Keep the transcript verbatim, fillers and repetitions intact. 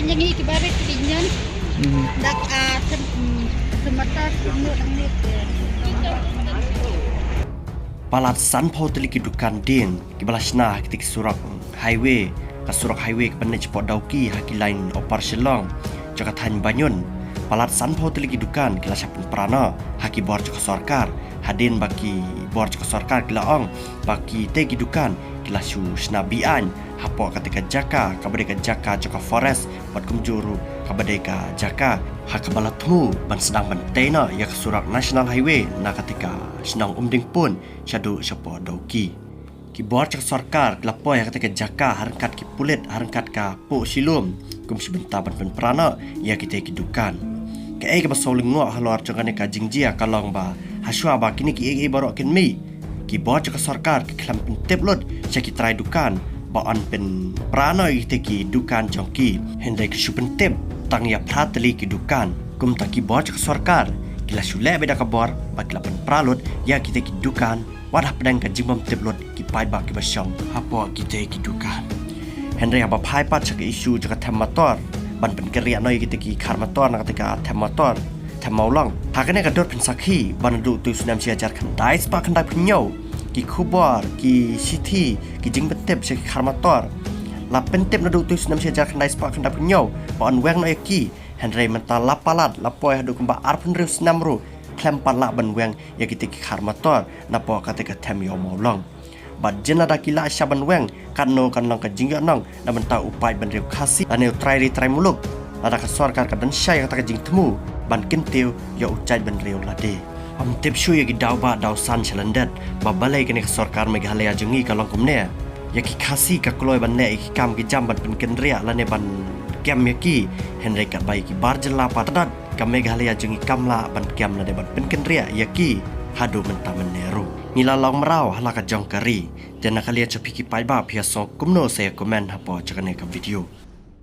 Yang ngi ki barit ki nyan. Dak a sem semata semut ngi. Palat sanphew tylli ki dukan dieng kiba la shna ha kite ki surok highway, ka surok highway kaba neh shapoh Dawki ha ki line Upper Shillong jong ka thaiñ Banion. Palat sanphew tylli ki dukan ki la shah pynpra noh ha ki bor jong ka sorkar. Hadien ba ki bor jong ka sorkar ki la ong ba kite ki dukan ki la shu shna be-aiñ hapoh kata ka jaka kaba dei ka jaka jong ka forest bad kumjuh ruh kaba dei ka jaka ha kaba la thmu ban sdang ban tei noh ïa ka surok National Highway na kata ka shnong Umdingpun shaduh shapoh Dawki. Ki bor jong ka sorkar ki la poi ha kata ka jaka ha ryngkat ki pulit ha ryngkat ka puh shilum kum shi bynta ban pynpra noh ïa kite ki dukan. Kaei kaba sngewlyngngoh halor jong kane ka jingjia ka long ba hashwa ba kine kiei kiei baroh kin mih, ki bor jong ka sorkar ki khlem pyntip lut sha ki trai dukan ba yn pynpra noh ïa kite ki dukan jong ki. Hynrei ki shu pyntip tang ïa phra tylli ki dukan. Kumta ki bor jong ka sorkar ki la shu leh beit da ka bor ba ki la pynpra lut ïa kite ki dukan. Wat hapdeng ka jingbym tip lut ki paidbah kiba shong hapoh kite ki dukan. Hynrei haba phai pat sha ka issue jong ka them motor ban pynkynriah noh ïa kite ki khar motor na kata ka them motor, them mawlong. Ha kane ka dur pynsakhi ba naduh u snem shi hajar khyndai spah khyndai phew hynñiew ki khubor, ki shithi, ki jingpyntip sha ki khar motor la pyntip naduh u snem shi hajar khyndai spah khyndai phew hynñiew ba yn weng noh ïa ki. Hynrei mynta la palat la poi haduh kumba arphew hynriew snem ruh khlem pat lah ban weng ïa kite ki khar motor napoh kata ka them ïew mawlong. Bad jin lada ki lah shah ban weng, katno kan long ka jingïohnong na bynta u paid bynriew Khasi lane u trai ri trai muluk lada ka sorkar ka don shai ïa kata ka jingthmu ban kyntiew ïa u jaid bynriew lade. Ym tip shuh ïa ki daw bah daw san sha lyndet ba balei kane ka sorkar Meghalaya jong ngi ka long kumne. Ïa ki Khasi ka kloi ban leh ïa ki kam ki jam ban pynkynriah lane ban kem ïa ki. Hynrei katba ïa ki bar jylla pat tad ka Meghalaya jong ngi kam lah ban kem lane ban pynkynriah ïa ki haduh mynta mynne ruh. Ngi la long mraw ha la ka jong ka ri. Te na ka liang jong phi ki paidbah phi ïa sngew kumno sa ïa comment hapoh jong kane ka video.